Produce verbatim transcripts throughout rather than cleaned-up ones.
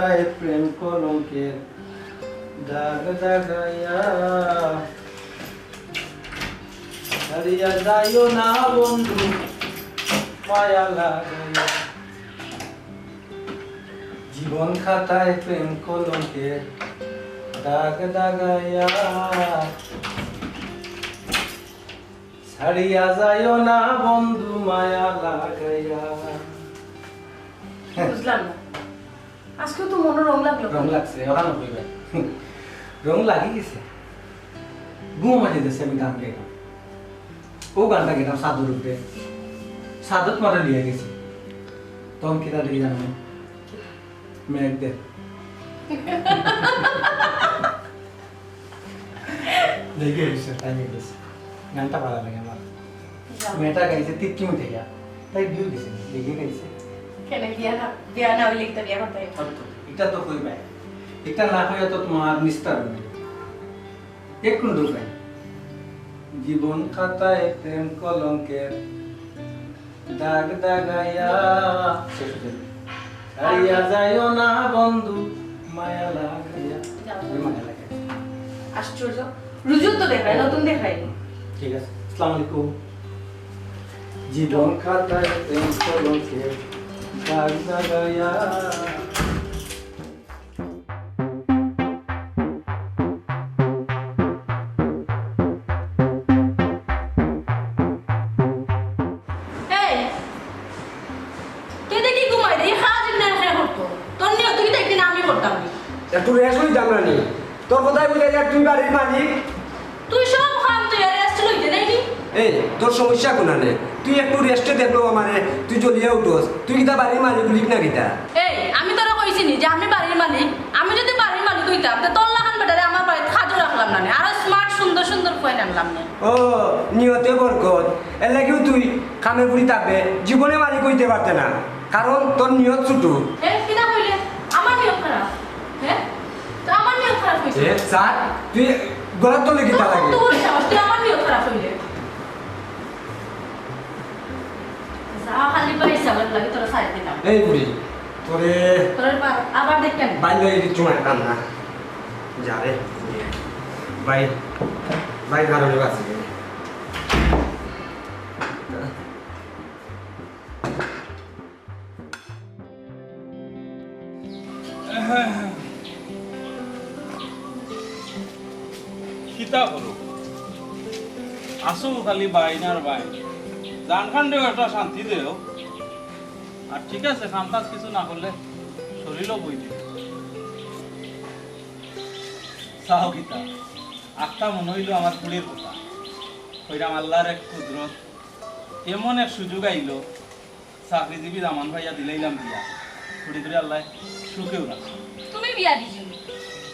তাই প্রেম কলঙ্কের দাগ দাগাইয়া, ছাড়িয়া যাইও না বন্ধু, মায়া লাগাইয়া। জীবন খাতায় প্রেম কলঙ্কের দাগ দাগাইয়া, ছাড়িয়া যাইও না বন্ধু, মায়া লাগাইয়া। বুঝলাম না, আজকেও তো মনো রং লাগলো। রং লাগছে, ওখানে কইবে। রং লাগি গেছে। ঘুম মাঝে দেশে আমি গান গাইলাম। ও গানটা গেলাম সাদর উপরে। সাদত মারা লিয়ে গেছে। তখন কিতা দেখি জানো? মেঘ দে। দেখে গেছে, তাই গেছে। গানটা ভালো লাগে আমার। যাও। মেয়েটা গাইছে তিপ্তি মিঠে গিয়া। তাই বিয়ে গেছে, দেখে গেছে। কেন বিয়া না, বিয়া না হইলে একটা বিয়া করতে হয়? হয়তো, এটা তো কইবাই। এটা না হইয়া তো তোমার নিস্তার নেই। একটু ঢুকাই। জীবন খাতায় প্রেম কলঙ্কের দাগ দাগাইয়া। শেষ হয়ে যাবে। ছাড়িয়া যাইও না বন্ধু, মায়া লাগাইয়া। যাও। ওই মায়া লাগাইয়া। আশ্চর্য, রুজু তো দেখায়, নতুন দেখায়। ঠিক আছে, আসসালামু আলাইকুম। জীবন খাতায় প্রেম কলঙ্কের দাগ দাগাইয়া। এই, কে দেখি ঘুমাই রে? এই কাজ এমনি আর কে করতো? তোর নিয়ত কি দেখবি না আমি করতাম নি? একটু রেস্ট লইতাম না নি? তোর কথায় বুঝা যায় তুই বাড়ির মালিক। তুই সব কাম তুই আর রেস্ট লইতে দেয়নি। এই, তোর সমস্যা কোনানে? তুই একটু রেস্টে দেখলো আমারে, তুই জ্বলিয়া উঠোস। তুই কিতা বাড়ির মালিক উলিক না কিতা? এই, আমি তোরে কইছি নি যে আমি বাড়ির মালিক? আমি যদি বাড়ির মালিক হইতাম, তে তোর লাখান বেটারে আমার বাড়িত কাজও রাখলাম না নে। আরো স্মার্ট সুন্দর সুন্দর ফুয়াইন আনলাম নে। ও, নিয়তে বরকত। এর লাগিও তুই কামের ফুড়ি থাকবে, জীবনে মালিক হইতে পারতে না। কারণ তোর নিয়ত ছোট। এ, কিতা কইলে? আমার নিয়ত খারাপ? হ্যাঁ? তো আমার নিয়ত খারাপ হইছে? এ, স্যার, তুই গলার তলে কিতা লাগে? তোর সাহস, তুই আমার নিয়ত খারাপ হইলে? যা খালি পাই হিসাবের লাগে তোরা সাইড দিলাম। এই বুড়ি, তোরে তোর বা-, আবার দেখেন। বাইরে কিচ্ছু মানে কাম না। যা রে, ভাই, ভাই কারণে বাঁচি গেলে। কিতা করো? আসো খালি বাইন আর বাইন। জান খান দেও, একটা শান্তি দেও। আর ঠিক আছে, কাম কাজ কিছু না করলে শরীরও বই দিবে। চাও কিতা? আখতা মনে হইল আমার ফুড়ির কথা। কইরাম আল্লাহর এক কুদরত, এমন এক সুযোগ আইলো, চাকরিজীবী দামান ভাইয়া দিলাইলাম বিয়া। ফুড়ি করে আল্লাহ সুখেও রাখো। তুমি বিয়া দিছো?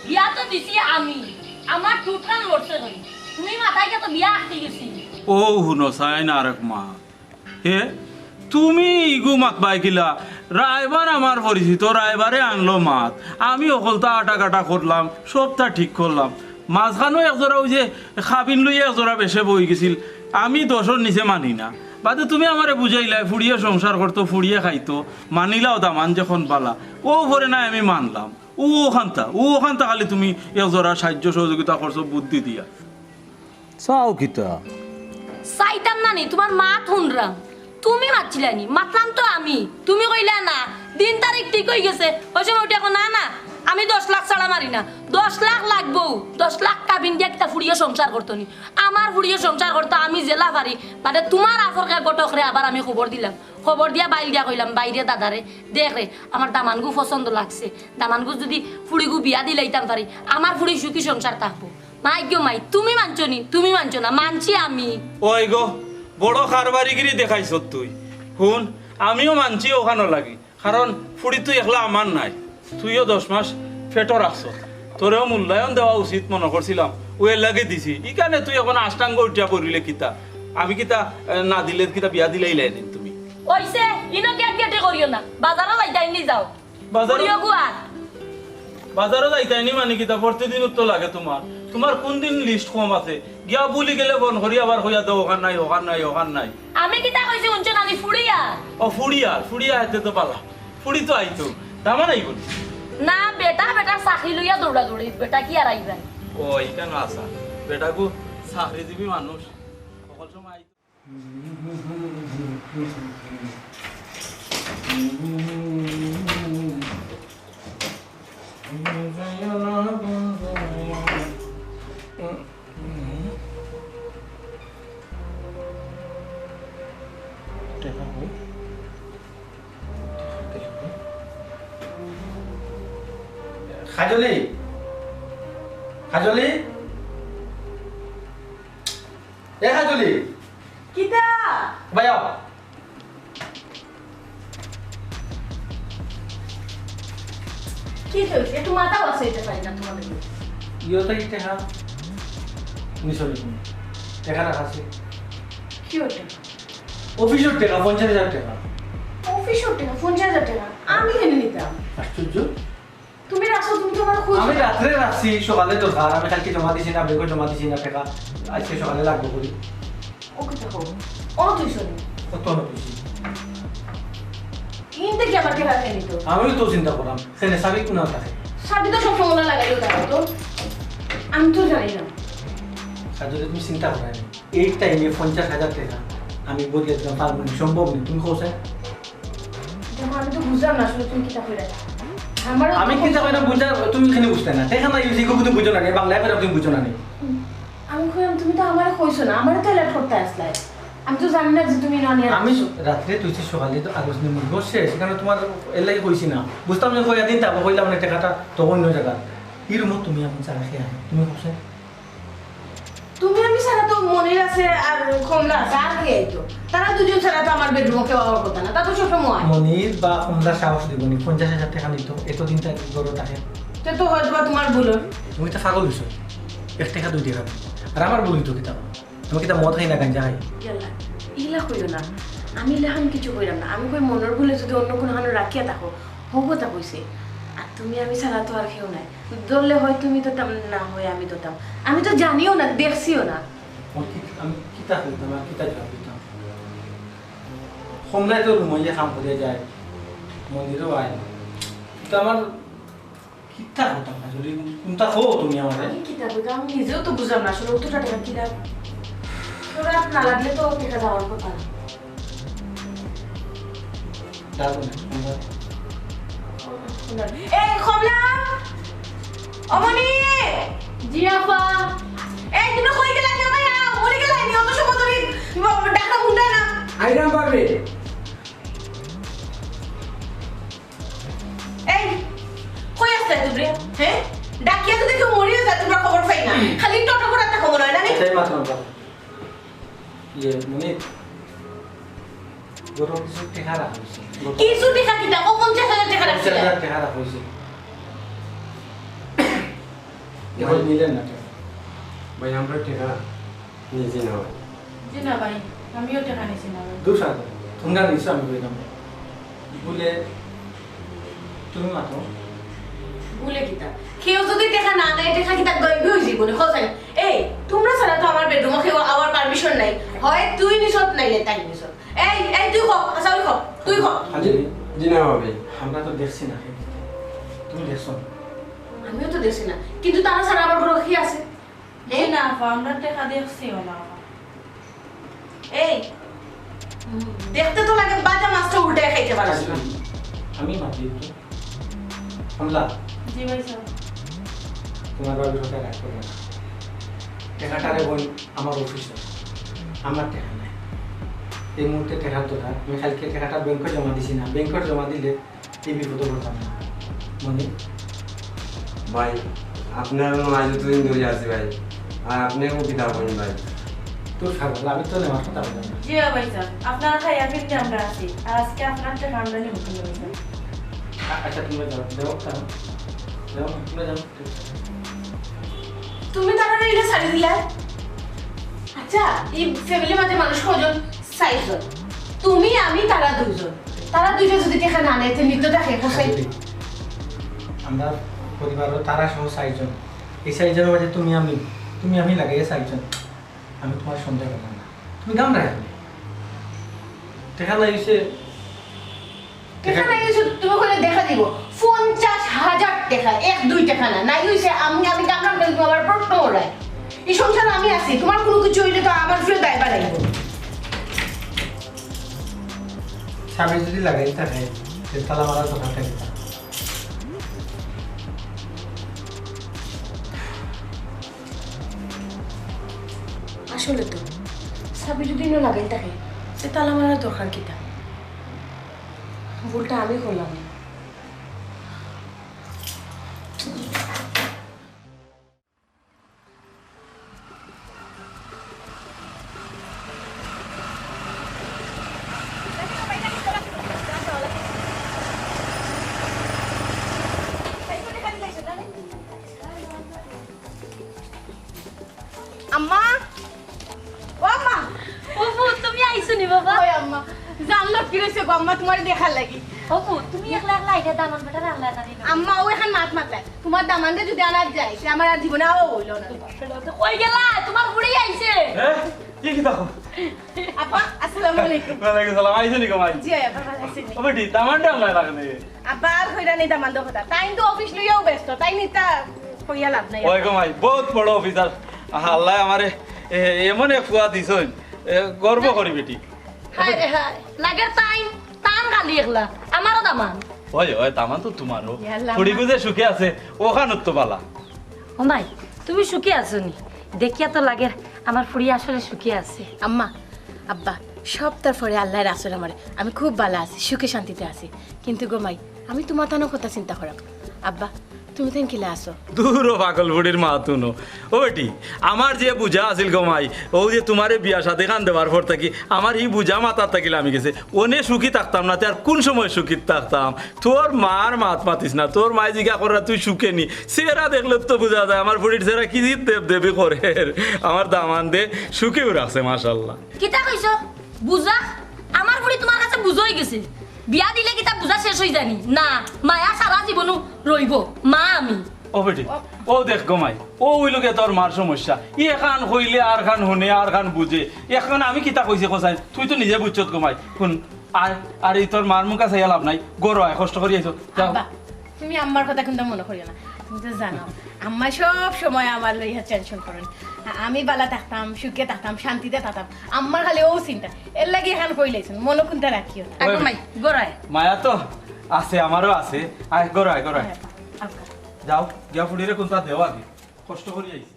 বিয়া তো দিছি আমি। আমার টুটকান লড়ছে ধরি। তুমি মাথায় গিয়া তো বিয়া আটকে গেছি। ও হুনো, চাই না আরেক মা। হে, তুমি ইগু মাত বাইকিলা? রায়বার আমার পরিচিত, রায়বারে আনলো মাত। আমি অকলতা আটা কাটা করলাম, সবটা ঠিক করলাম। মাঝখানো এক জোড়া ওই যে খাবিন লইয়া এক জোড়া বেশে বই গেছিল, আমি দশর নিচে মানি না। বাদে তুমি আমারে বুঝাইলায়, ফুড়িয়ে সংসার করতো, ফুড়িয়ে খাইতো, মানিলাও দামান যখন বালা। ও পরে না আমি মানলাম। ও ওখানতা, ও ওখানতা খালি তুমি এক জোড়া সাহায্য সহযোগিতা করছো বুদ্ধি দিয়া। চাও কিতা? চাইতাম না নি, তোমার মাত হুনরাম। তুমি মাতছিলায় নি, মাতলাম তো আমি। তুমি কইলা না, দিন তারিখ ঠিক হই গেছে। ওই সময় উঠে কও, "না, না, আমি দশ লাখ ছাড়া মারি না, দশ লাখ লাগবো, দশ লাখ কাবিন দিয়া কিতা ফুড়িয়ে সংসার করতো নি? আমার ফুড়িয়ে সংসার করতো, আমি যেলা পারি।" বাদে তোমার আফরকে ঘটকরে আবার আমি খবর দিলাম, খবর দিয়া বাইল দিয়া কইলাম, "বাইরে দাদারে, দেখ রে, আমার দামানগু পছন্দ লাগছে, দামানগু যদি ফুড়িগু বিয়া দিলাইতাম পারি, আমার ফুড়ি সুখী সংসার থাকবো।" মাই গো মাই, তুমি মানছো নি? তুমি মানছো না, মানছি আমি। ওই গো, বড় কারবারিগিরি দেখাইছত তুই। হুন, আমিও মানছি ওখানো লাগি, কারণ ফুড়ি তুই একলা আমার নাই, তুইও দশ মাস পেটো রাখছত, তোরেও মূল্যায়ন দেওয়া উচিত মনো করছিলাম, ও এর লাগি দিছি। ইখানে তুই এখন আষ্টাঙ্গ উঠিয়া পড়িলে কিতা? আমি কিতা, এ, না দিলে কিতা বিয়া দিলাইলায় নি তুমি? ওইছে, ইনো গেট গেটে করিও না, বাজারো যাইতাইনি যাও। বাজারো, ফুড়িও গুয়া। বাজারো যাইতাইনি মানে কিতা? প্রতিদিন তো লাগে তোমার। তোমার কোন দিন লিস্ট কম আছে? গিয়া ভুলি গেলে ফোন করি আবার কইয়া দেও, ওখান নাই, ওখান নাই, ওখান নাই। আমি কিতা কইছি হুনছো না? আমি ফুড়িয়া। ও ফুড়িয়া, ফুড়িয়া হাতে তো বালা। ফুড়ি তো আইতো, দামান আইবো নি? না বেটা, বেটা চাকরি লইয়া দৌড়াদৌড়ি, বেটা কি আর আইবা? ও, ইখানো আছা। বেটাগু চাকরিজীবী মানুষ, সকল সময় আইতো। টেকা কই? কাজলি, কাজলি, এ কাজলি। কিতা? ভাইয়া। কি হইছে? একটু মাথা বসাইতে পারি না তোমার লগে। ইয়ো তো ই টেকা। নি, সরি, টেকা রাখা আছে। কি ওটা? অফিসর টেকা, পঞ্চাশ হাজার টেকা। অফিসর টেকা, পঞ্চাশ হাজার টেকা? আমি কেনে নিতাম? আশ্চর্য। তুমি রাখছো, তুমি তো আমার খুঁজ। আমি রাত্রে রাখছি, সকালে দরকার। আমি কালকে জমা দিছি না, ব্যাংকে জমা দিছি না টেকা। আজকে সকালে লাগবো করি। ওকে তো হোক। অত হইছে নি? কত অত হইছে? ইনতে কি আমার টেকা খেয়ে নিত? আমিও তো চিন্তা করলাম, কেনে চাবি কোনা থাকে? চাবি তো সব সময় লাগাইও থাকে তো। আমি তো জানি না। আর যদি তুমি চিন্তা করো, এই টাইমে পঞ্চাশ হাজার টেকা আমি বদলে দিতাম পারবো না, সম্ভব নেই। তুমি কও স্যার? দেখো, আমি তো বুঝলাম না আসলে তুমি কিতা কইরা। আমার আমি কিতা কইরা বুঝা, তুমি কেনে বুঝতে না? টেকা নাই, ইউজ ইগু বুঝো না নি, বাংলায় কইরা তুমি বুঝো না নি। আমি কইলাম, তুমি তো আমারে কইছো না, আমারে তো alert করতে আসলাই। আমি তো জানি না যে তুমি ননিয়া আমি রাখছো। রাত্রে তুইছি সকালে তো আগজ নিয়ে মুখ বসছে, সেখানে তোমার এলাই কইছি না। বুঝতাম যে কইয়া দিন, তারপর কইলাম না টেকাটা তো অন্য জায়গা। এই রুমো তুমি এখন চা খেয়ে আয়, তুমি বসে। তুমি আমি ছাড়া তো মনির আছে আর কমলা আছে, আর কে আইতো? তারা দুজন ছাড়া তো আমার বেডরুমো কেউ আওয়ার কথা না, তা তো সবসময়। মনির বা কমলা সাহস দিব নি, পঞ্চাশ হাজার টেকা নিত, এতদিন তাই ঘরো থাকে। তে তো হয়তো বা তোমার ভুল অর। তুমি তো পাগল হইছো, এক টেকা দুই টেকা। আর আমার ভুল হইতো কিতা? আমি কিতা মদ খাই না, গাঞ্জা খাই? ইয়াল্লা, ইলা কইও না। আমি ইলাখান কিছু কইরাম না। আমি কই মনর ভুলে যদি অন্য কোনো খানো রাখিয়া থাকো, হো কথা কইছে। আর তুমি আমি ছাড়া তো আর কেউ নাই। ধরলে হয় তুমি ধরতাম, না হয় আমি ধরতাম। আমি তো জানিও না, দেখছিও না। ওর কি, আমি কিতা কইতাম আর কিতা জবাব দিতাম? কমলায় তো রুমো গিয়া কাম করিয়া যায়, মনিরও আয়। তো আমার কিতা করতাম না, যদি কোনটা কও তুমি আমারে? আমি কিতা কইতাম, আমি নিজেও তো বুঝলাম না আসলে অতটা টেকা কিলা। কেউ রাত না লাগলে তো টেকা যাওয়ার কথা না। ডাকো না, কমলা। এই কমলা! অমনি! জি আপা। এই তুমি কই গেলা নি ভাই? আ, মরি গেলা নি? অত সময় ধরে ডাকা মুন্ডা না। আইরাম পারবে। এই, কই আছলায় তুমি? হ্যাঁ? ডাকিয়া যদি কেউ মরিও যায়, তোমরা খবর পাই না। খালি টটো করার তা খবর হয় না নি? এটাই মাত্র আমার কথা। ইয়ে, মনির, গরম কিছু টেকা রাখা হয়েছে। কিছু টেকা কিতা? ও পঞ্চাশ হাজার টেকা রাখছিল। পঞ্চাশ হাজার টেকা রাখা হয়েছে। এখন নিলেন না টেকা। ভাই, আমরা টেকা নিছি না ভাই। জি না ভাই, আমিও টেকা নিছি না ভাই। দূর সার, তোমরা নিছো, আমি কইলাম। বলে, তুমি মাতো। বলে কিতা? কেউ যদি টেকা না নেয়, টেকা কিতা গায়েব হয়ে যাইবো নি? খোঁজ নাই। এই, তোমরা ছাড়া তো আমার বেডরুমো কেউ আওয়ার পারমিশন নাই। হয় তুই নিছত, নাইলে তাই নিছত। এই, এই, তুই ক, আচ্ছা, ওই ক, তুই ক। জি, জি না ভাবি। আমরা তো দেখছি না। তুমি দেখছো? আমিও তো দেখছি না। কিন্তু তারা ছাড়া আমার ঘরো কে আছে? জি না আপা, আমরা টেকা দেখছিও না। এই, উম, দেখতে তো লাগে বাজা মাছটা উল্টে খাইতে পারিস না। আমি মাতি একটু। কমলা। জি ভাই সাহেব। তোমার ভাবির কথা রাগ করবে না। টেকাটা রে বোন, আমার অফিসে। আমার টেকা নাই। এই মুহূর্তে টেকার দরকার। আমি কালকে টেকাটা ব্যাংকে জমা দিছি না। ব্যাংকে জমা দিলে এই বিপদে পড়তাম না। মনির? ভাই, আপনার আমি আজ এতদিন ধরে আছি ভাই, আর আপনি এখন কিতা করেন ভাই? তোর ছাগল, আমি তো নেওয়ার কথা বললাম না। জি ভাই সাহেব, আপনারা খাইয়া ফিরতে আমরা আছি, আর আজকে আপনার টেকা আমরা নিব কিনা ভাই সাহেব? আ-, আচ্ছা, তুমি যাও, যাও, যাও। যাও, তুমি যাও। তুমি তারা ইলা ছাড়ি দিলা? আচ্ছা, এই ফ্যামিলির মাঝে মানুষ কয়জন? চাইরজন। তুমি, আমি, তারা দুইজন। তারা দুইজন যদি টেকা না নেয়, তে নিতে থাকে কোথায়? আমরা পরিবারও তারা সহ চাইরজন। এই চাইরজনের মাঝে তুমি আমি, তুমি আমি লাগে এই চাইরজন। আমি তোমার সন্দেহ করলাম না। তুমি গাম রাখবে। টেকা নাই হইছে। টেকা নাই হইছে, তুমি ওখানে দেখা দিব। পঞ্চাশ হাজার টেকা, এক দুই টেকা না, নাই অইছে আমি, আমি কামড়াম কেন তোমার প্রশ্ন ওরাই? এই সংসার আমি আছি, তোমার কোনো কিছু হইলে তো আমার ফিরে দায়ভার আইব। স্বামী যদি লাগাই থাকে, তে তালা মারা দরকার থাকে না। আসলে তো, চাবি যদি ইনো লাগাই থাকে, তে তালা মারার দরকার কিতা? ভুলটা আমি করলাম। আম্মা, ও আম্মা। ও ফুত, তুমি আইছো নি বাবা? ওই আম্মা, জানলো কি রইছে গো আম্মা, তোমার দেখার লাগি। ও ফুত, তুমি একলা একলা আইরা দামান বেটার আল্লাহ জানি না। আম্মা, ও এখন মাত মাতলায়, তোমার দামানরে যদি আনাত যাই, তে আমার আর জীবনে আওয়া হইল না। কই গেলা? তোমার বুড়ি আইছে। হ্যাঁ? কি কি দেখো? আপা, আসসালামু আলাইকুম। ওয়ালাইকুম সালাম। আইছো নি গো মাই? জি, আপা, ভালো আছেন নি? ও বেটি, দামানরে আনলায় না কেনে? আবার কইরা নি দামানর কথা। তাই তো অফিস লইয়াও ব্যস্ত, তাই নিতা কইয়া লাভ নাই। ওই গো মাই, বহুত বড় অফিসার। আল্লায় আমারে এ, এমন এক ফুয়া দিছইন, এ, গর্ব করি বেটি। হায় রে হায়, লাগের তাইন, তান খালি একলা, আমারও দামান। ওই, ওই, দামান তো তোমারও। ইয়া আল্লাহ, ফুড়ি আম্মা। গুজে সুখে আছে, ওখান তো বালা। ও মাই, তুমি সুখে আছো নি? দেখিয়া তো লাগের আমার ফুড়ি আসলে সুখে আছে। আম্মা, আব্বা, সব তার পরে আল্লাহর আসল আমারে। আমি খুব বালা আছি, সুখে শান্তিতে আছি। কিন্তু গো মাই, আমি তোমার তানো কথা চিন্তা করাম। আব্বা, তুমি তাইন কিলা আছো? দূর ও পাগল বুড়ির মা তুনো। ও বেটি, আমার যে বুঝা আছিল গো মাই, ও যে তোমারে বিয়া শাদি খান দেওয়ার পর থাকি আমার ই বুঝা মাথাত থাকি লামি গেছে। অনে সুখী থাকতাম না, তে আর কোন সময় সুখী থাকতাম? তোর মার মাত মাতিস না, তোর মায় জিগা করে তুই সুখে নি। চেহারা দেখলে তো বুঝা যায় আমার বুড়ির চেহারা কি দেব দেবী করে। আমার দামান্দে সুখেও রাখছে, মাশাআল্লাহ। কিতা কইছো? বুঝা? আমার বুড়ি তোমার কাছে বুঝা অই গেছে। বিয়া দিলে কিতা বুঝা শেষ অই যায়নি? না, মায়া সারা জীবনও রইব। মা আমি। ও বেটি, ও দেখ গো মাই, ও অইলো গিয়া তোর মার সমস্যা। ই এখান কইলে আর খান হুনে, আর খান বুঝে। এখন আমি কিতা কইছি কছাইন, তুই তো নিজে বুঝছত গো মাই। হুন, আর, আর ই তোর মার মুখা চাইয়া লাভ নাই। ঘরো আয়, কষ্ট করি আইছো। যাও। আব্বা, তুমি আম্মার কথা কিন্তু মনে করিও না। তুমি তো জানো, আম্মা সব সময় আমার লইয়া টেনশন করেন। আ-, আমি বালা থাকতাম, সুখে থাকতাম, শান্তিতে থাকতাম। আম্মার খালি ও চিন্তা। এর লাগি এখান কইলাইছেন, মনে কোনটা রাখিও না। আগে মাই, ঘরো আয়। মায়া তো আছে, আমারও আছে। আয়, ঘরো আয়, ঘরো আয়। আব্বা। যাও, গিয়া ফুড়িরে কোনটা দেও আগে। কষ্ট করি আইছি।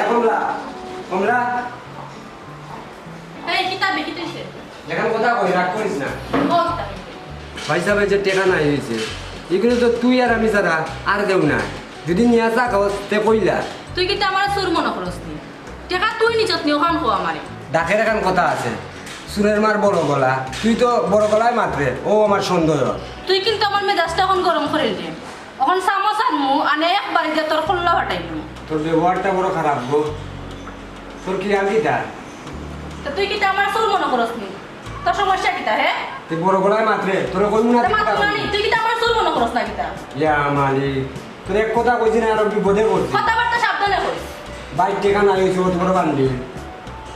এ কমলা, কমলা। এই, কিতা বে, কিতা অইছে? এখন কথা কই, রাগ করিস না। ও, কিতা বে? ভাই সাহেব, এই যে টেকা নাই অইছে, ইগুইন তো তুই আর আমি ছাড়া আর কেউ না। যদি নিয়া চা খাওয়াস, তে কইলা। তুই কিতা আমারে চুর মনে করস নি? টেকা তুই নিছত নি, অখান ক আমারে। ডাকের এখান কথা আছে, চুরের মার বড় গলা, তুই তো বড় গলায় মাতরে, ও আমার সন্দেহ। তুই কিন্তু আমার মেজাজটা এখন গরম করিস রে। অখন চামচ আনমু, আনে একবারে দিয়া তোর কল্লা ফাটাইমু। তোর ব্যবহারটা বড় খারাপ গো। তোর কি আর কিতা? তে তুই কিতা আমারে চুর মনে করস নি? তোর সমস্যা কিতা, হে? তুই বড় গলায় মাতরে, তোরে কইমু না তে তুই মাত কথা না নি, কইবি। তুই কিতা আমারে চুর মনে করস না কিতা? ইয়া মালিক, তোরে এক কথা কইছি না, আরো বিপদে পড়ছি। কথাবার্তা সাবধানে কইস। বাইর টেকা নাই অইছে, অত বড় বান্ডিল।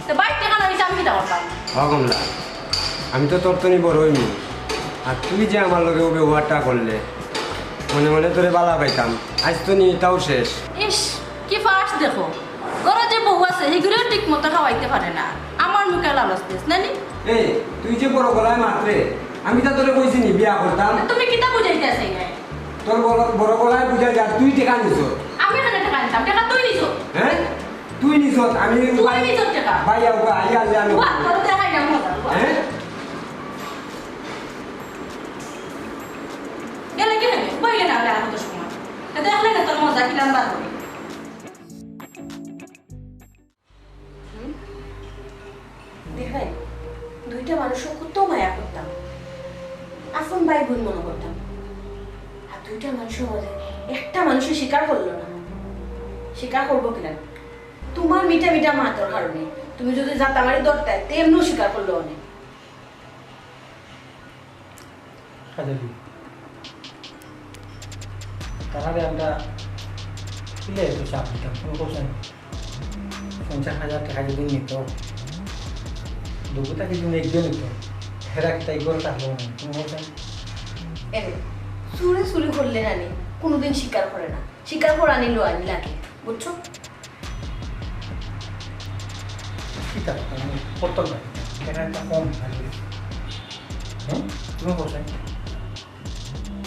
তে বাইর টেকা নাই অইছে, আমি কিতা করতাম? ও কমলা, আমি তো তোর তনি বড় অইমু। আর তুই যে আমার লগে ও ব্যবহারটা করলে, মনে মনে তোরে বালা পাইতাম। আইজ তো নি, এটাও শেষ। ইস, কি ফাঁস দেখো। ঘরো যে বউ আছে, হিগুরেও ঠিক মতো খাওয়াইতে পারে না। আমার মুখে লালচ দিস, না নি? এ, তুই যে বড় গলায় মাতরে, আমি তা তোরে কইছি নি বিয়া করতাম? তুমি কিতা বুঝাইতে আছে এনে? তোর বড়, বড় গলায় বুঝা যায়, তুই টেকা নিছস। আমি কেনে টেকা নিতাম? টেকা তুই নিছস। হ্যাঁ? তুই নিছস, আমি তুই নিছস টেকা। ভাই, আউকা, আই আনলে আমি। বাহ, তোর দেখাই না মজা, বাহ। হ্যাঁ? গেলে কি হইবে? বইলে না হলে আর কত সময়। তা দেখলে না তোর মজা কিলান বার করে। হুম? দেখেন, দুইটা মানুষও কত মায়া করতাম, আপন ভাই বোন মনে করতাম। আর দুইটা মানুষের মধ্যে একটা মানুষও স্বীকার করলো না। স্বীকার করবো কিনা? তোমার মিঠা মিঠা মাতর কারণে। তুমি যদি জাতামারি ধরতে, তেমনিও স্বীকার করলো অনেক। খাজালি, তারারে আমরা কিলে এত চাপ দিতাম? তুমি কইছেন পঞ্চাশ হাজার টেকা যদি নিত, দুগু থাকি যদি একজন নিত, হেরা কি তাই করে থাকলো না? তুমি কইছেন? এরে, চুরে চুরি করলে নানি কোনোদিন স্বীকার করে না, স্বীকার করানি লওয়ানি লাগে, বুঝছো? কিতা কথা? আমি কত লাগে? কেন একটা কম থাকে? হুম? তুমি বসে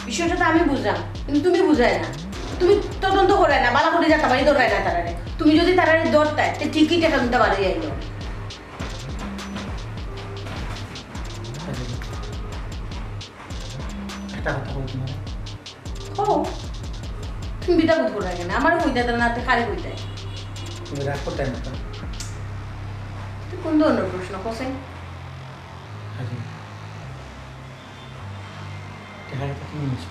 বিষয়টা তো আমি বুঝলাম, কিন্তু তুমি বুঝায় না। তুমি তদন্ত করায় না, বালা করে যাতা বাড়ি ধরায় না তারারে। তুমি যদি তারারে ধরতায়, তে ঠিকই টেকা কিন্তু বাড়ি যাইল। একটা কথা বলতে পারো? ও, তুমি বিদা বুঝ করায় কেন? আমার কইতে না, তে কারে কইতে? তুমি রাগ করতে না তো? তুই কোন ধরনের প্রশ্ন করছে? হাজি, দেখা গেছে তুমি নিছো।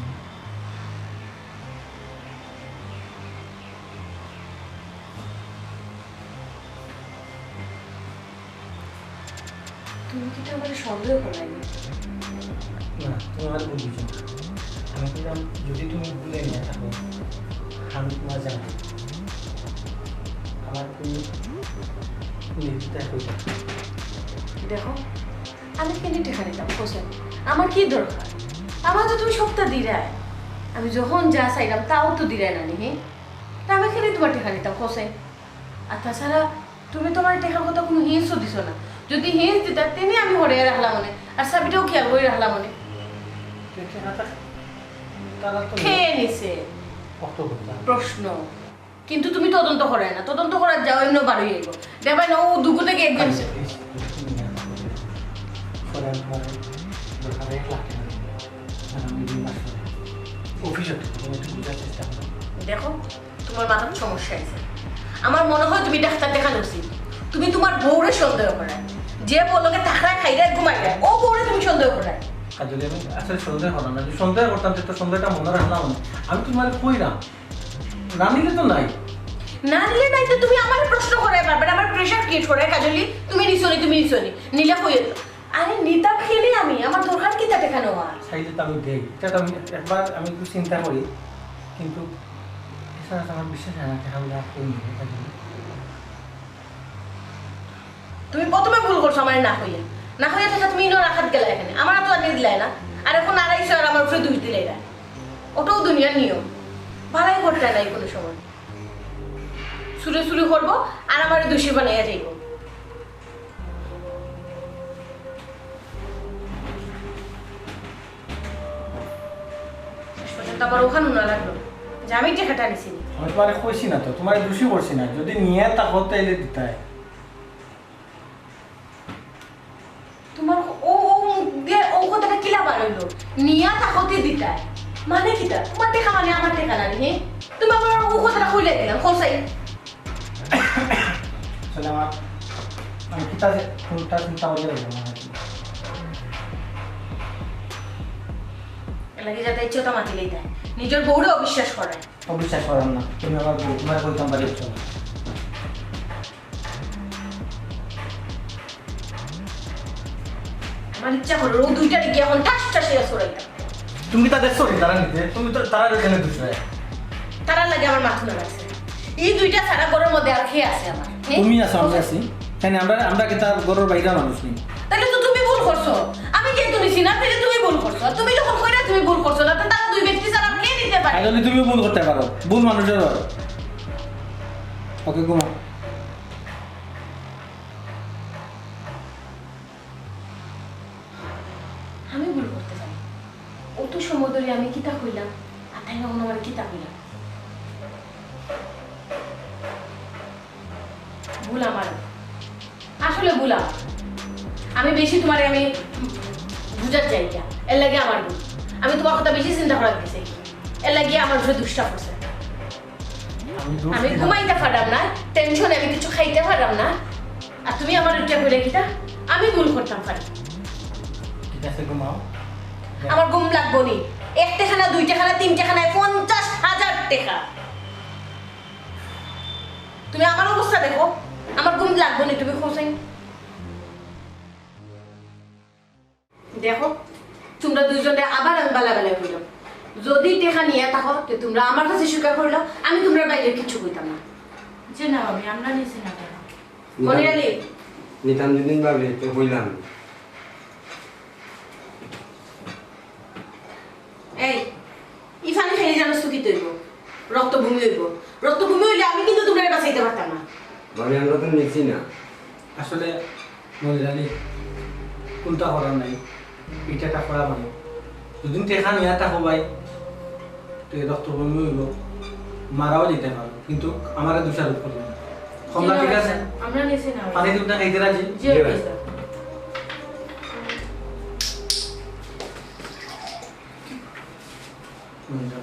তুমি কি তো আমার সন্দেহ করাইনি? না, তুমি আমার ভুল বুঝো না। আমি বললাম, যদি তুমি ভুলে নিয়ে থাকো, আমি তোমার জানো। আমার তুমি নির্দ্বিধায় কইতে পারো। দেখো, আমি কেন টেকা নিতাম, হোসেন? আমার কি দরকার? আমার তো তুমি সবটা দিরায়। আমি যখন যা চাইলাম, তাও তো দিরায় না নি, হ্যাঁ? তা আমি কেন তোমার টেকা নিতাম, হোসেন? আর তাছাড়া তুমি তোমার টেকার কথা কোনো হিংসও দিছো না। যদি হিংস দিতা, তেনে আমি হরে রাখলাম মনে, আর চাবিটাও খেয়াল করে রাখলাম মনে। তুই টেকাটা তারা তো খেয়ে নিছে। কত কথা। প্রশ্ন। কিন্তু তুমি তদন্ত করে না, তদন্ত করার যাও, এমনি বারোই আইব। দেখবে না, ও দুগু থেকে একজন। আচ্ছা, please, তুমি না করো। পরে আমি তোমার দরকারে এক লাখ টাকা দেবো। আর আমি দুই মাস পরে অফিসে তুমি একটু বুঝার চেষ্টা করো। দেখো, তোমার মাথার সমস্যা আছে। আমার মনে হয় তুমি ডাক্তার দেখানো উচিত। তুমি তোমার বউরে সন্দেহ করায়, যে বউর লগে থাকরায়, খাইরায়, ঘুমাইরায়, ও বউরে তুমি সন্দেহ করায়। আর যদি আমি আসলে সন্দেহ করাম না, যদি সন্দেহ করতাম, তো সন্দেহটা মনে রাখলাম না। আমি তোমার কইলাম, না নিলে তো নাই। না নিলে নাই তো তুমি আমার প্রশ্ন করে পারবে না, আমার প্রেশার ক্রিয়েট করে, কাজলি তুমি নিছো নি, তুমি নিছো নি, নিলে কই তো। আরে নিতাম খেলে আমি, আমার দরকার কিতা টেকা নেওয়া? চাইলে তো আমি দেই, এটা তো আমি একবার আমি একটু চিন্তা করি, কিন্তু এছাড়া তো আমার বিশ্বাস হয় না, টেকাগুলো আর কই নিবে, কাজলি। তুমি প্রথমে ভুল করছো আমার না কইয়া। না কইয়া থাকলে তুমি ইনো রাখাত গেলা এখানে। আমার তো আগে দিলাই না। আর এখন আড়াইশো আর আমার উপরে দুষ দিলাই না। ওটাও দুনিয়ার নিয়ম। ভালাই করতে নাই কোনো সময়। চুরে চুরি করবো আর আমার দোষী বানাইয়া যাইব। শেষ পর্যন্ত আবার ওখানে না লাগলো যে আমি টেকাটা নিছি নি। আমি তোমারে কইছি না তো, তোমারে দোষী করছি না, যদি নিয়ে থাকো তাইলে দিতায়। তোমার ও, ও মুখ দিয়ে ও কথাটা কিলা বার হইলো? নিয়া থাকতে দিতায়। মানে কিতা? তোমার টেকা মানে আমার টেকা না রে, হ্যাঁ? তুমি আমার ও কথাটা কইলে দিলাম, কসাই। আসলে আমার, আমি কিতা যে কোনটা চিন্তা করি রাখলাম আর কি। এর লাগি যাতে ইচ্ছে হতো মাতিলেই দেয়। নিজের বউরে অবিশ্বাস করে। অবিশ্বাস করাম না, তুমি আমার বউ, তোমার বলতাম পারি চলো। আমার ইচ্ছা করে ও দুইটারে গিয়ে এখন ঠাস ঠাস হইয়া ছড়াইতাম। তুমি তাদের সরি তারা নিতে, তুমি তো তারা এখানে দুষ হয়। তারার লাগি আমার মাথা না লাগছে। এই দুইটা ছাড়া ঘরের মধ্যে আর কে আছে আমার? হ্যাঁ? তুমি আছো, আমরা আছি। কেন আমরা, আমরা কি তার ঘরের বাইরে মানুষ নেই? তাহলে তো তুমি ভুল করছো। আমি যেহেতু নিছি না, তাহলে তুমি ভুল করছো। আর তুমি যখন কইরা তুমি ভুল করছো না, তো তারা দুই ব্যক্তি ছাড়া আর কে নিতে পারে? তাহলে তুমি ভুল করতে পারো, ভুল মানুষের হয়। ওকে, ঘুমাও। আমি ভুল করতে পারি। অত সময় ধরে আমি কিতা কইলাম, আর তাই এখন আমার কিতা কইলাম? ভুল আমার, আসলে ভুল আমার। আমি বেশি তোমারে আমি বুঝার চাই কিয়া, এর লাগি আমার ভুল। আমি তোমার কথা বেশি চিন্তা করার গেছি, এর লাগি আমার উপরে দুষটা পড়ছে। আমি দোষ আমি দিলাম। ঘুমাইতে পারলাম না, টেনশনে আমি কিছু খাইতে পারলাম না। আর তুমি আমার উঠে কইলে কিতা? আমি ভুল করতাম পারি। ঠিক আছে, ঘুমাও। আমার ঘুম লাগবো নি। এক টেকা না, দুই টেকা না, তিন টেকা না, পঞ্চাশ হাজার টেকা। তুমি আমার অবস্থা দেখো, আমার ঘুম লাগবো নি, তুমি হোসেন। দেখো, তোমরা দুইজনে আবার আমি বালা বালা কইলাম। যদি টেকা নিয়ে থাকো, তে তোমরা আমার কাছে স্বীকার করিলাও, আমি তোমরা বাইরে কিছু কইতাম না। জি না ভাবি, আমরা নিছি না কেন? মনির আলী। নিতাম দুদিন ভাবি, তো কইলাম। এই, বমি অইবো। রক্ত বমি অইলে আমি কিন্তু তুমরারে বাঁচাইতাম পারতাম না। ভাবি, আমরা তো নিছি না। আসলে মনির আলী, কুন্তা করার নাই, ইটা একটা খারাপ মানুষ। দুদিন টেকা নিয়া থাকো ভাই, তো এই রক্ত বমি অইবো, মারাও যাইতে পারো, কিন্তু আমারে দোষারোপ করবে না। কমলা, ঠিক আছে? আমরা নিছি না। পানি দিন না, খাইতে রাজি? জি, জি, ভাই। স্যার। হুম, যাও।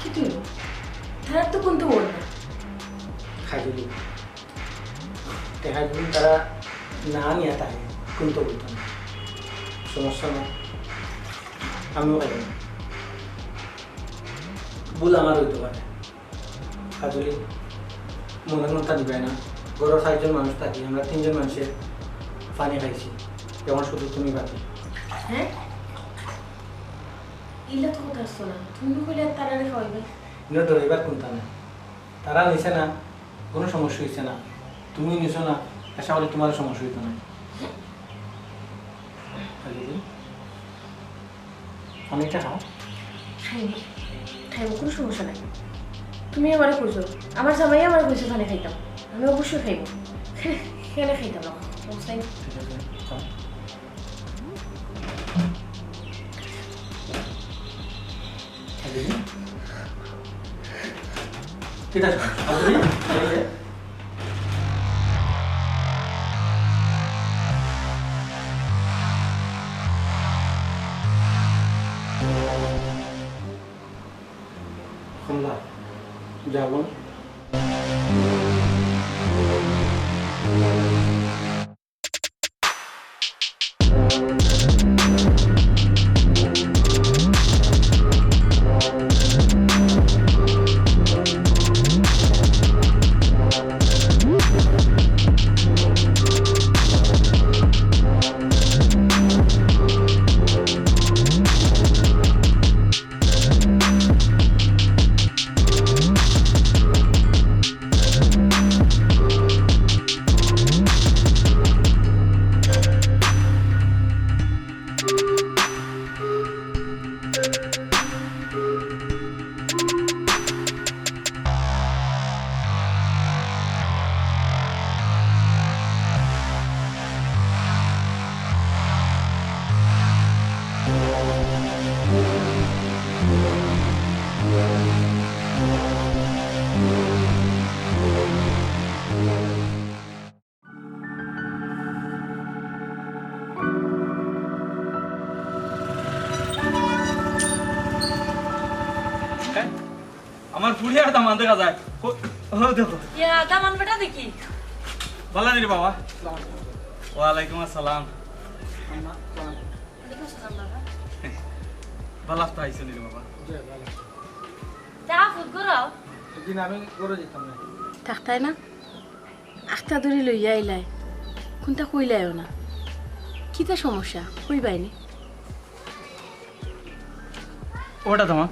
কিতা অইলো? তারা তো কুন্তা অইলো না। খাইতে দিন। টেকা দিন তারা না নিয়া থাকে, কুন্তা অইতো না। সমস্যা নাই, আমিও খাইতাম না। ভুল আমার অইতো পারে। কাজলি, মনে মনটা দিবায় না। ঘরর চাইরজন মানুষ থাকি, আমরা তিনজন মানষে পানি খাইছি, এখন শুধু তুমি বাকি। হ্যাঁ? ইলা তো কথা আসতো না। তুমি কইলে তারারে খাওয়াইবে। ইনো ডরাইবার কুন্তা নাই। তারা নিছে না, কুনু সমস্যা অইছে না। তুমি নিছো না, আশা করি তুমারও সমস্যা অইতো না। কাজলি, পানিটা খাও। খাইমু, খাইমু, কুনু সমস্যা নাই। তুমি আমারে কইছো, আমার জামাইয়ে আমারে কইছে পানি খাইতাম, আমি অবশ্যই খাইমু। কেনে খাইতাম না? সমস্যা নাই। ঠিক আছে, খাও। কাজলি? কিতা? কাজলি? এই যে। কমলা, যা বোন। আমার ফুড়ি আর দামান দেখা যায়। ও, ও দেখো। ইয়া, দামান বেটা দেখি। ভালা নি রে বাবা? ওয়ালাইকুম আসসালাম। ভালা তো আইছো নি রে বাবা? তা ফুট করাও। একদিন আমি করে দিতাম না। থাকতায় না? আখতা ধরি লইয়া আইলায়, কুন্তা কইলায়ও না। কিতা সমস্যা? কইবায় নি? ওটা তোমার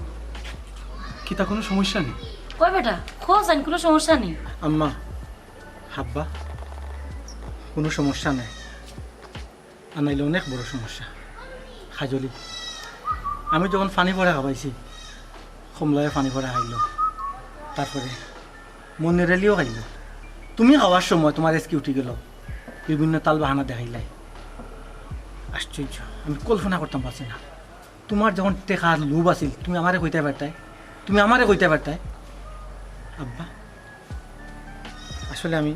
কিতা কুনু সমস্যা নি? কই বেটা, খোঁজ আন, কুনু সমস্যা নি। আম্মা, হাব্বা, কুনু সমস্যা নাই। আর নাইলে অনেক বড় সমস্যা। কাজলি, আমি যখন পানি পড়া খাবাইছি, কমলায় পানি পড়া খাইলো, তারপরে মনির আলীও খাইলো। তুমি খাওয়ার সময় তুমার এসকি উঠি গেলো, বিভিন্ন তাল বাহানা দেখাইলায়। আশ্চর্য, আমি কল্পনা করতাম পারছি না। তুমার যখন টেকার লোভ আছিল, তুমি আমারে কইতায় পারতায়, তুমি আমারে কইতায় পারতায়। আব্বা, আসলে আমি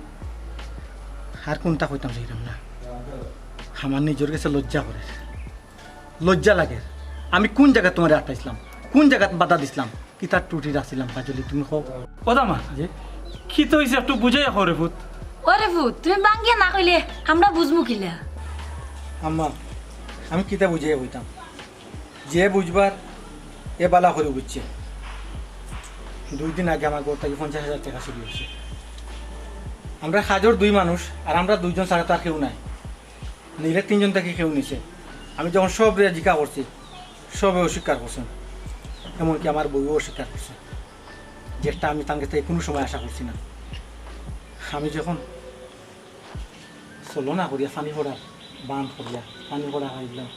আর কুন্তা কইতাম চাইরাম না। আমার নিজর গেছে লজ্জা করের, লজ্জা লাগের। আমি কুন জাগাত তুমারে আটকাইছলাম, কুন জাগাত বাধা দিছলাম, কিতার ত্রুটি রাখছিলাম, কাজলি, তুমি কও। ও দামা, জি? কিতা অইছে একটু বুঝাইয়া কও রে ফুত। ও রে ফুত, তুমি ভাঙ্গিয়া না কইলে আমরা বুঝমু কিলা? আম্মা, আমি কিতা বুঝাইয়া কইতাম? যে বুঝবার, এ বালা করি বুঝছে। দুই দিন আগে আমার ঘর থাকি পঞ্চাশ হাজার টেকা চুরি অইছে। আমরা কাজর দুই মানুষ, আর আমরা দুইজন ছাড়া তো আর কেউ নাই। নিলে তিনজন থাকি কেউ নিছে। আমি যখন সবরে জিকা করছি, সবে অস্বীকার করছইন, এমনকি আমার বউও অস্বীকার করছে, যেটা আমি তান গেছ থাকি কুনু সময় আশা করছি না। আমি যখন চলো না করিয়া পানি পড়ার বান করিয়া পানি পড়া খাইলাম,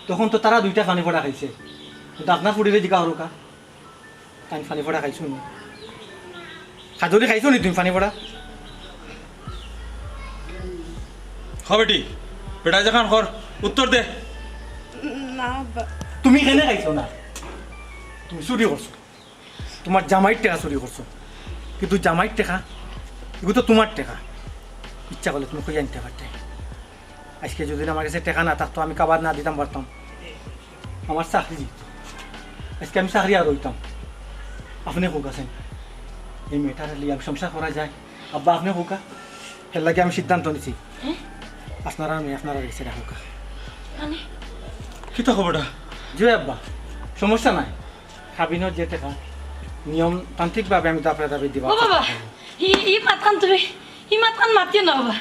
তখন তো তারা দুইটা পানি পড়া খাইছে, কিন্তু আপনার ফুড়িরে জিকা করউক্কা, তাইন পানি পড়া খাইছো নি? কাজলি, খাইছো নি তুমি পানি পড়া? হ বেটি, বেটা যেখান কর, উত্তর দে। না আব্বা। তুমি কেনে খাইছো না? তুমি চুরি করছো, তোমার জামাইর টেকা চুরি করছো, কিন্তু জামাইর টেকা, এগু তো তোমার টেকা, ইচ্ছা করলে তুমি কই আনতে পারতে। আজকে যদি আমার গেছে টেকা না থাকতো, আমি কাবার না দিতাম পারতাম, আমার চাকরি যেত। আজকে আমি চাকরি আর অইতাম। আপনে কউক্কা চাইন, এই মেয়েটারে লইয়া আমি সংসার করা যায়? আব্বা, আপনে কউক্কা। এর লাগি আমি সিদ্ধান্ত নিছি, আপনারার মেয়ে আপনারার গেছে রাখউক্কা। মানে? কিতা খবরটা? জি আব্বা, সমস্যা নাই। কাবিনর যে টেকা, নিয়মতান্ত্রিকভাবে আমি দাফায় দাফায় দিবা। ও বাবা, ই, ই মাতখান তুমি, ই মাতখান মাতিও না বাবা।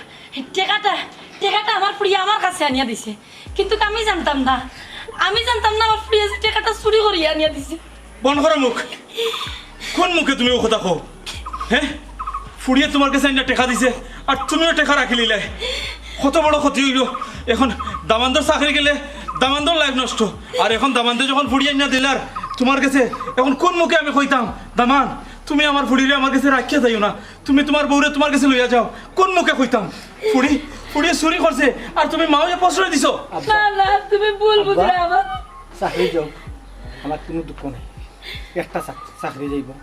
টেকাটা, টেকাটা আমার ফুড়িয়ে আমার কাছে আনিয়া দিছে, কিন্তু আমি জানতাম না, আমি জানতাম না আমার ফুড়িয়ে যে টেকাটা চুরি করিয়া আনিয়া দিছে। বন্ধ করো মুখ। কোন মুখে তুমি ও কথা কও? হ্যাঁ, ফুড়িয়ে তোমার গেছে আনিয়া টেকা দিছে, আর তুমিও টেকা রাখিলিলায়। কত বড় ক্ষতি অইলো। এখন দামান্দর চাকরি গেলে দামান্দর লাইফ নষ্ট। আর এখন দামান্দে যখন ফুড়িয়ে আনিয়া দিলার তোমার গেছে, এখন কোন মুখে আমি কইতাম, "দামান, তুমি আমার ফুড়িরে আমার গেছে রাখিয়া যাইও না, তুমি তোমার বউরে তোমার গেছে লইয়া যাও"? কোন মুখে কইতাম? ফুড়ি, ফুড়িয়ে চুরি করছে, আর তুমি মাওয়ে প্রশ্রয় দিছো। আব্বা, না, না, তুমি ভুল আব্বা, বুঝলে আমার। চাকরি যাও, আমার কুনু দুঃখ নাই। একটা চাক-, চাকরি যাইবো।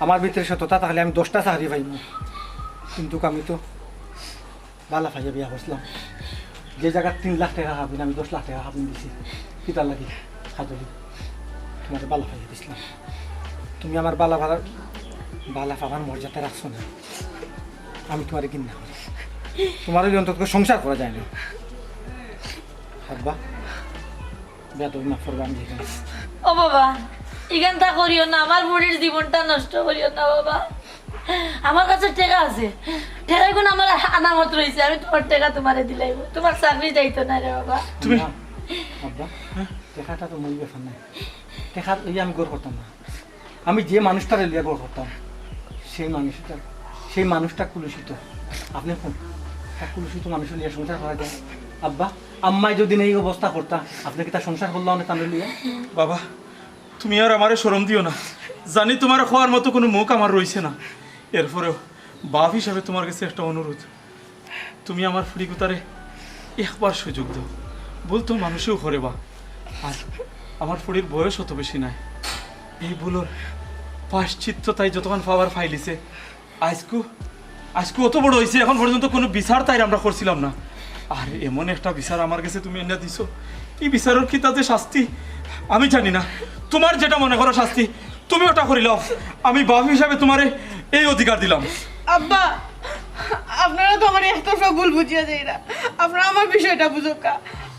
আমার ভিতরে সততা থাকলে আমি দশটা চাকরি পাইমু। কিন্তু আমি তো বালা পাইয়া বিয়া করছিলাম। যে জাগাত তিন লাখ টেকা কাবিন, আমি দশ লাখ টেকা কাবিন দিছি। কিতার লাগি? কাজলি, তোমারে বালা পাইয়া দিছিলাম। তুমি আমার বালা, বালা, বালা পাবার মর্যাদা রাখছো না। আমি তোমারে ঘিন্না করি। তোমারে লইয়া অন্তত সংসার করা যায় না। আব্বা, বেয়াদবি মাফ করবা, আমি যেখানে। ও বাবা, ইখানতা করিও না, আমার ফুড়ির জীবনটা নষ্ট করিও না বাবা। আমার কাছে টেকা আছে, টেকা ইগুন আমার আনামত রইছে, আমি তোমার টেকা তোমারে দিলাইমু, তোমার চাকরি যাইতো না রে বাবা। তুমি না, আব্বা, টেকাটা তো মূল ব্যাপার না, টেকা লইয়া আমি ঘর করতাম না। আমি যে মানুষটারে লইয়া ঘর করতাম, সেই মানুষটা, সেই মানুষটা কুলুষিত। আপনে কোন, তা কুলুষিত মানুষ লইয়া সংসার করা যায়? আব্বা, আম্মায় যদি এই অবস্থা করতা, আপনে কিতা সংসার করলা অনে তানরে লইয়া? বাবা, তুমি আর আমারে শরম দিও না। জানি তোমারে কওয়ার মতো কুনু মুখ আমার রইছে না, এরপরেও বাপ হিসাবে তোমার গেছে একটা অনুরোধ, তুমি আমার ফুড়িগুতারে একবার সুযোগ দেও। ভুল তো মানুষেও করে বা, আর আমার ফুড়ির বয়স অত বেশি নাই। এই ভুলর প্রায়শ্চিত্ত তাই যতক্ষণ পাওয়ার পাইলিছে, আইজকু, আইজকু অত বড় অইছে, এখন পর্যন্ত কুনু বিচার তাইর আমরা করছিলাম না। আর এমন একটা বিচার আমার গেছে তুমি আনিয়া দিছো, ই বিচারর কিতা যে শাস্তি আমি জানি না। তোমার যেটা মনে করো শাস্তি, তুমি ওটা করিলাও। আমি বাপ হিসাবে তোমারে এই অধিকার দিলাম। আব্বা, আপনারা তো আমারে একতরফা ভুল বুঝিয়া যাইরা। আপনারা আমার বিষয়টা বুঝউক্কা।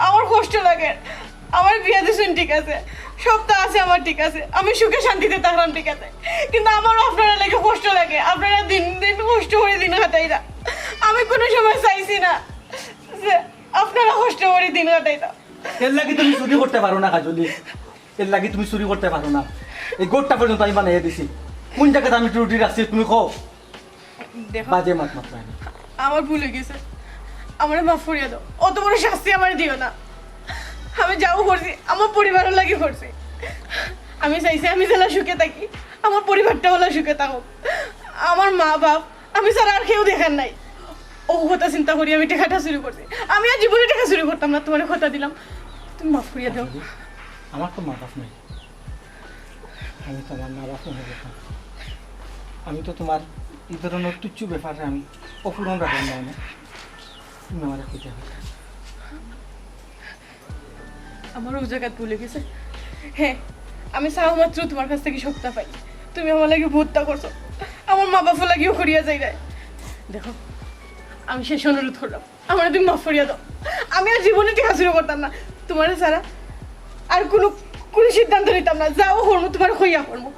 আমার কষ্ট লাগে। আমারে বিয়া দিছইন ঠিক আছে, সবতা আছে আমার ঠিক আছে, আমি সুখে শান্তিতে থাকরাম ঠিক আছে, কিন্তু আমারও আপনারার লাগি কষ্ট লাগে। আপনারা দিন দিন কষ্ট করি দিন কাটাইরা। আমি কুনু সময় চাইছি না যে আপনারা কষ্ট করি দিন কাটাইরা। এর লাগি তুমি চুরি করতে পারো না, কাজলি। এর লাগি তুমি চুরি করতে পারো না। এই ঘরটা পর্যন্ত আমি বানাইয়া দিছি। কোন জাগাত আমি ত্রুটি রাখছি, তুমি কও? দেখো, বাজে মাত মাতরায় না। আমার ভুল অইগেছে, আমারে মাফ করিয়া দেও। অত বড় শাস্তি আমারে দিও না। আমি যাও করছি, আমার পরিবারর লাগি করছি। আমি চাইছি আমি যেলা সুখে থাকি, আমার পরিবারটাও অলা সুখে থাকউক। আমার মা বাপ আমি ছাড়া আর কেউ দেখের নাই। অউ কথা চিন্তা করি আমি টেকাটা চুরি করছি। আমি আর জীবনে টেকা চুরি করতাম না, তোমারে কথা দিলাম। তুমি মাফ করিয়া দেও। আমার তো মা বাপ নাই, আমি তোমার মা বাপ অইয়া গেলাম। আমি তো তোমার ই ধরনর তুচ্ছ ব্যাপারে আমি অপূরণ রাখলাম না, না। তুমি আমারে কইতে হবে। আমার অউ জাগাত ভুল অইগেছে। হ্যাঁ, আমি চাওয়া মাত্র তোমার কাছ থাকি সবতা পাই। তুমি আমার লাগি বউততা করছো, আমার মা বাপর লাগিও করিয়া যাইরায়। দেখো, আমি শেষ অনুরোধ করলাম, আমারে তুমি মাফ করিয়া দেও। আমি আর জীবনে টেকা চুরি করতাম না। তোমারে ছাড়া আর কুনু, কুনু সিদ্ধান্ত নিতাম না। যাও করমু, তোমারে কইয়া করমু।